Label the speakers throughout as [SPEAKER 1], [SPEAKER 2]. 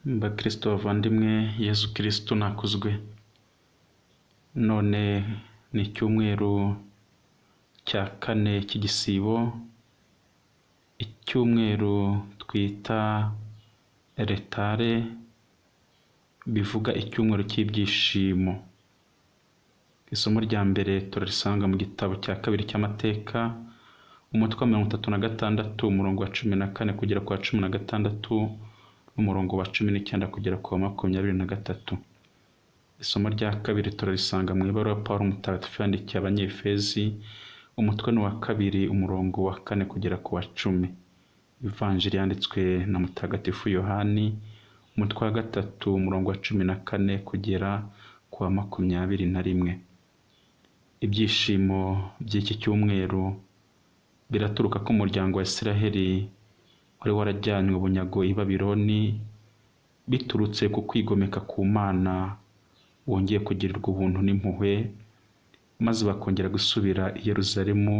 [SPEAKER 1] Bakristo bavandimwe, Yezu Kristu nakuzwe. None ni icyumweru cya kane cy'igisibo, icyumweru twita Retare, bivuga icyumweru cy'ibyishimo. Isomo rya mbere turarisanga mu gitabo cya kabiri cy'amateka, umutwe wa 36, umurongo wa 14 kugera ku wa 16, n'umurongo wa 19 kugera ku wa 23. Isomo rya kabiri turarisanga mu ibaruwa Pawulo Mutagatifu yandikiye Abanyefezi, umutwe ni uwa kabiri, umurongo wa 4 kugera ku wa 10. Ivanjiri yanditswe na Mutagatifu Yohani, umutwe wa 3, umurongo wa 14 kugera ku wa 21. Ibyishimo by'iki cyumweru biraturuka ko umuryango wa Isiraheli wari warajyanywe bunyago i Babiloni biturutse ku kwigomeka ku Mana, wongeye kugirirwa ubuntu n'impuhwe, maze bakongera gusubira i Yerusalemu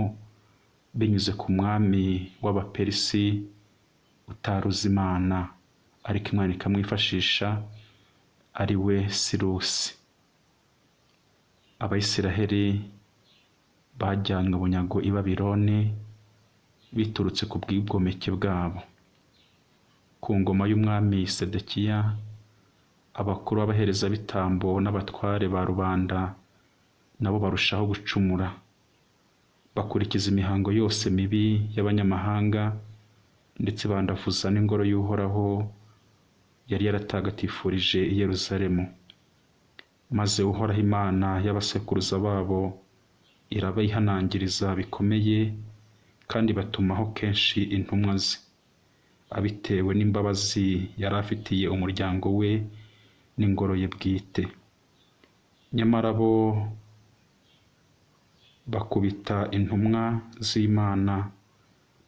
[SPEAKER 1] binyuze ku mwami w'Abaperisi utaruzi Imana, ariko Imana ikamwifashisha, ari we Sirusi. Abayisiraheli bajyanywe bunyago i Babiloni biturutse ku bwigomeke bwabo. Ku ngoma y'umwami Sedekiya, abakuru b'abaherezabitambo n'abatware ba rubanda nabo barushaho gucumura, bakurikiza imihango yose mibi y'abanyamahanga, ndetse bandavuza n'ingoro y'Uhoraho yari yaratagatifurije i Yerusalemu. Maze Uhoraho Imana y'abasekuruza babo irabihanangiriza bikomeye, kandi batumaho kenshi intumwa ze, abitewe n'imbabazi yari afitiye umuryango we n'ingoro ye bwite. Nyamara bo bakubita intumwa z'Imana,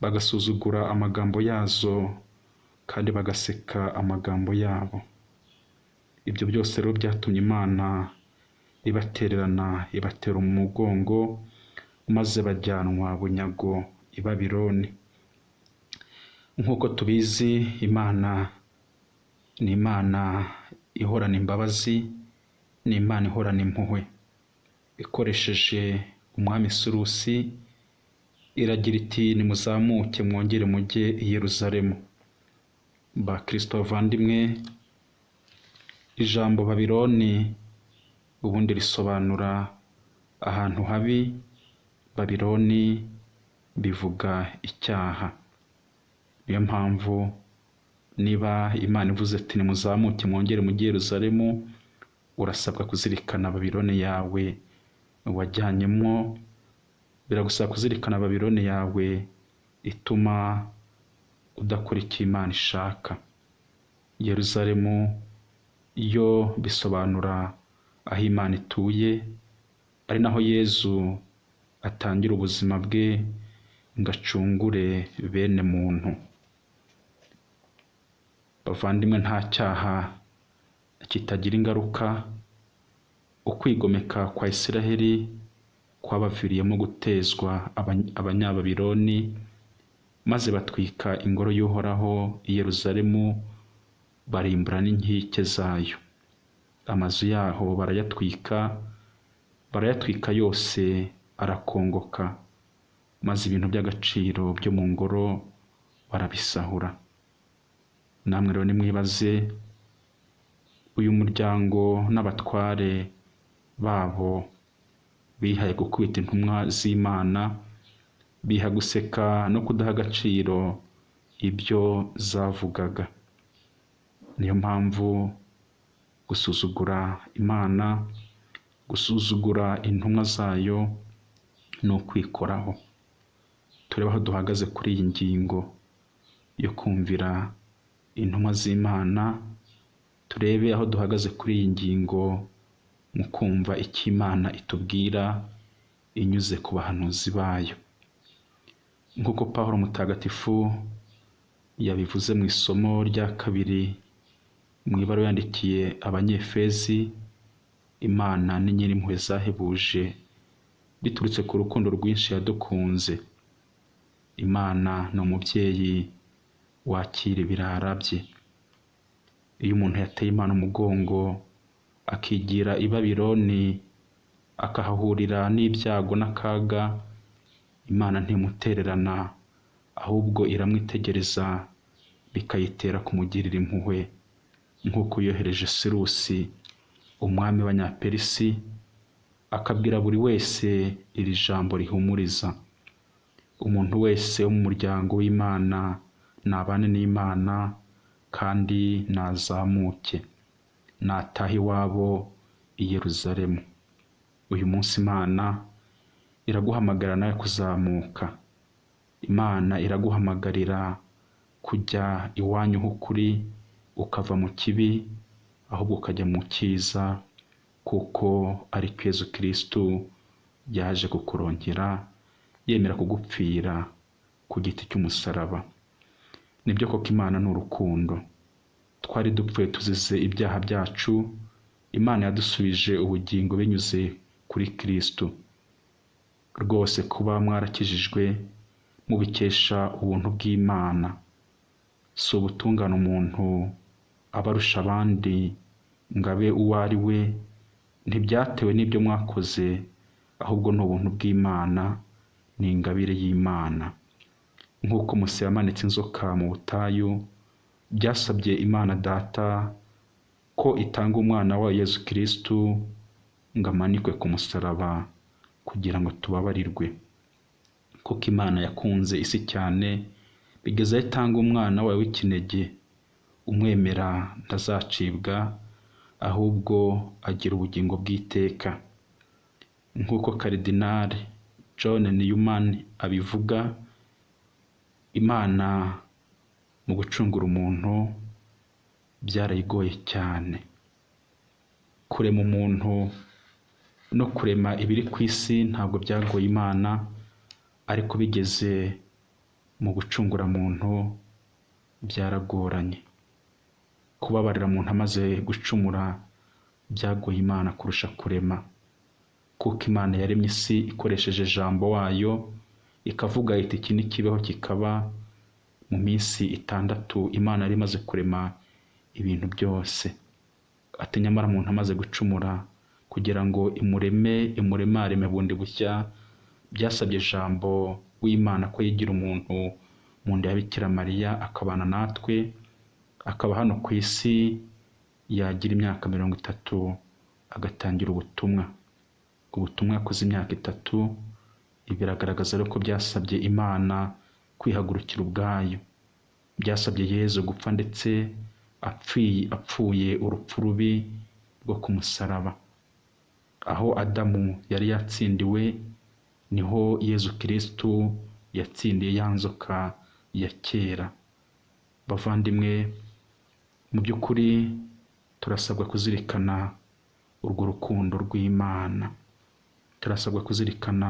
[SPEAKER 1] bagasuzugura amagambo yazo, kandi bagaseka amagambo yabo. Ibyo byose rero byatumye Imana ibatererana, ibatera umugongo, maze bajyanwa bunyago i Babiloni. Nk'uko tubizi, Imana ni Imana ihorana imbabazi, ni Imana ihorana impuhwe. Ikoresheje umwami Sirusi iragira iti: nimuzamuke mwongere mujye i Yerusalemu. Bakristo bavandimwe, ijambo Babiloni ubundi risobanura ahantu habi. Babiloni bivuga icyaha. Niyo mpamvu niba Imana ivuze ati nimuzamuke mwongere mujye i Yerusalemu, urasabwa kuzirikana Babiloni yawe wajyanyemo, biragusaba kuzirikana Babiloni yawe ituma udakora icyo Imana ishaka. Yerusalemu yo bisobanura aho Imana ituye, ari naho Yezu atangira ubuzima bwe ngo acungure bene muntu. Bavandimwe, nta cyaha kitagira ingaruka. Ukwigomeka kwa Isiraheli kwabaviriyemo gutezwa Abanyababiloni, maze batwika ingoro y'Uhoraho i Yerusalemu, barimbura n'inkike zayo. Amazu yaho barayatwika, barayatwika yose arakongoka, maze ibintu by'agaciro byo mu ngoro barabisahura. Namwe rero nimwibaze, uyu muryango n'abatware babo bihaye gukubita intumwa z'Imana, biha guseka no kudaha agaciro ibyo zavugaga. Niyo mpamvu gusuzugura Imana, gusuzugura intumwa zayo ni ukwikoraho. Turebe aho duhagaze kuri iyi ngingo yo kumvira intumwa z'Imana, turebe aho duhagaze kuri iyi ngingo mu kumva icyo Imana itubwira inyuze ku bahanuzi bayo. Nk'uko Pawulo Mutagatifu yabivuze mu isomo rya kabiri mu ibaruwa yandikiye Abanyefezi, Imana ni nyir'impuhwe zahebuje biturutse ku rukundo rwinshi yadukunze. Imana ni umubyeyi wakira ibirara bye. Iyo umuntu yateye Imana umugongo akigira i Babiloni, akahahurira n'ibyago n'akaga, Imana ntimutererana, ahubwo iramwitegereza bikayitera kumugirira impuhwe, nk'uko yohereje Sirusi umwami w'Abanyaperisi, akabwira buri wese iri jambo rihumuriza: umuntu wese wo mu muryango w'Imana nabane n'Imana kandi nazamuke, natahe iwabo i Yeruzalemu. Uyu munsi Imana iraguhamagara nawe kuzamuka. Imana iraguhamagarira kujya iwanyu h'ukuri, ukava mu kibi ahubwo ukajya mu cyiza, kuko ari Yezu Kristu yaje kukurongera, yemera kugupfira ku giti cy'umusaraba. Nibyo koko Imana ni urukundo. Twari dupfuye tuzize ibyaha byacu, Imana yadusubije ubugingo binyuze kuri Kristu. Rwose kuba mwarakijijwe mubikesha ubuntu bw'Imana. Si ubutungane umuntu aba arusha abandi ngo abe uwo ari we, ntibyatewe n'ibyo mwakoze, ahubwo ni ubuntu bw'Imana, ni ingabire y'Imana. Nk'uko Musa yamanitse inzoka mu butayu, byasabye Imana Data ko itanga umwana wayo Yezu Kristu ngo amanikwe ku musaraba kugira ngo tubabarirwe. Kuko Imana yakunze isi cyane, bigeze aho itanga umwana wayo w'ikinege, umwemera ntazacibwa, ahubwo agira ubugingo bw'iteka. Nk'uko Karidinali John Newman abivuga, Imana mu gucungura umuntu byarayigoye cyane. Kurema umuntu no kurema ibiri ku isi ntabwo byagoye Imana, ariko bigeze mu gucungura muntu byaragoranye. Kubabarira umuntu amaze gucumura byagoye Imana kurusha kurema, kuko Imana yaremye isi ikoresheje ijambo wayo, ikavuga iti iki nikibeho kikaba. Mu minsi 6 Imana yari imaze kurema ibintu byose. Ati nyamara umuntu amaze gucumura, kugira ngo imureme imuremareme bundi bushya, byasabye ijambo w'Imana ko yigira umuntu mu nda ya Bikira Mariya, akabana natwe, akaba hano ku isi, yagira imyaka 30 agatangira ubutumwa. Ubutumwa yakoze imyaka 3. Ibi biragaragaza rero ko byasabye Imana kwihagurukira ubwayo. Byasabye Yezu gupfa, ndetse apfuye urupfu rubi rwo ku musaraba. Aho Adamu yari yatsindiwe, niho Yezu Kristu yatsindiye ya nzoka ya kera. Bavandimwe, mu by'ukuri turasabwa kuzirikana urwo rukundo rw'Imana. Turasabwa kuzirikana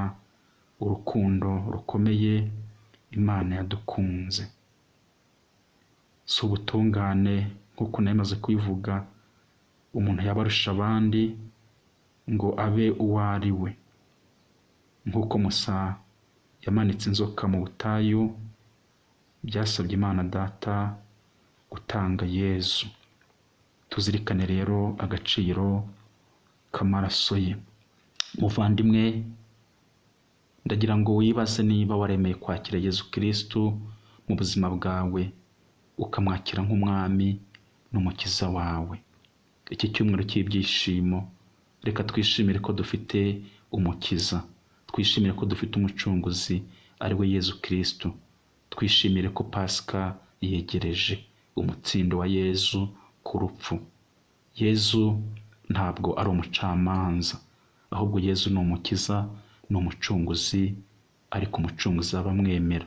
[SPEAKER 1] urukundo rukomeye Imana yadukunze. Si ubutungane nk'uko nari maze kubivuga, umuntu yaba arusha abandi ngo abe uwo ari we. Nk'uko Musa yamanitse inzoka mu butayu, byasabye Imana Data gutanga Yezu. Tuzirikane rero agaciro k'amaraso ye. Muvandimwe, ndagira ngo wibaze niba waremeye kwakira Yezu Kristu mu buzima bwawe, ukamwakira nk'umwami n'umukiza wawe. Iki cyumweru cy'ibyishimo, reka twishimire ko dufite umukiza, twishimire ko dufite umucunguzi ari we Yezu Kristu, twishimire ko Pasika yegereje, umutsindo wa Yezu ku rupfu. Yezu ntabwo ari umucamanza, ahubwo Yezu ni umukiza, ni umucunguzi, ariko umucunguzi aba amwemera.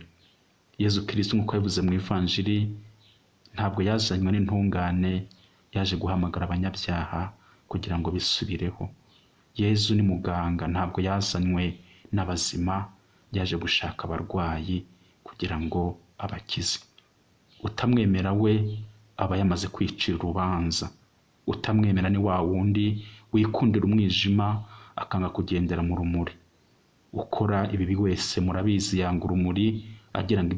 [SPEAKER 1] Yezu Kristu nk'uko yabivuze mu Ivanjiri, ntabwo yazanywe n'intungane, yaje guhamagara abanyabyaha kugira ngo bisubireho. Yezu ni muganga, ntabwo yazanywe n'abazima, yaje gushaka abarwayi kugira ngo abakize. Utamwemera we aba yamaze kwicira urubanza. Utamwemera ni wa wundi wikundira umwijima akanga kugendera mu rumuri. Ukora ibibi wese murabizi yanga urumuri, agira ngo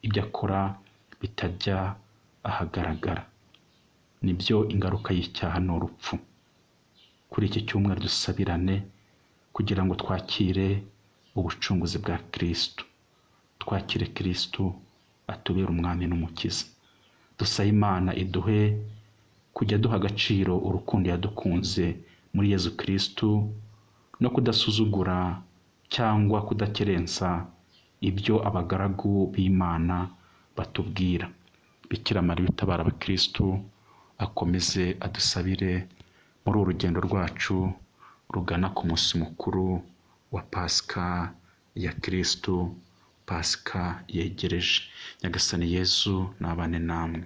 [SPEAKER 1] ibyo akora bitajya ahagaragara. Nibyo, ingaruka y'icyaha ni urupfu. Kuri iki cyumweru dusabirane kugira ngo twakire ubucunguzi bwa Kristu, twakire Kristu atubere umwami n'umukiza. Dusabe Imana iduhe kujya duha agaciro urukundo yadukunze muri Yezu Kristu, no kudasuzugura cyangwa kudakerensa ibyo abagaragu b'Imana batubwira. Bikira Mariya utabara abakristu akomeze adusabire muri uru rugendo rwacu rugana ku munsi mukuru wa Pasika ya Kristu, Pasika yegereje. Nyagasani Yezu nabane namwe.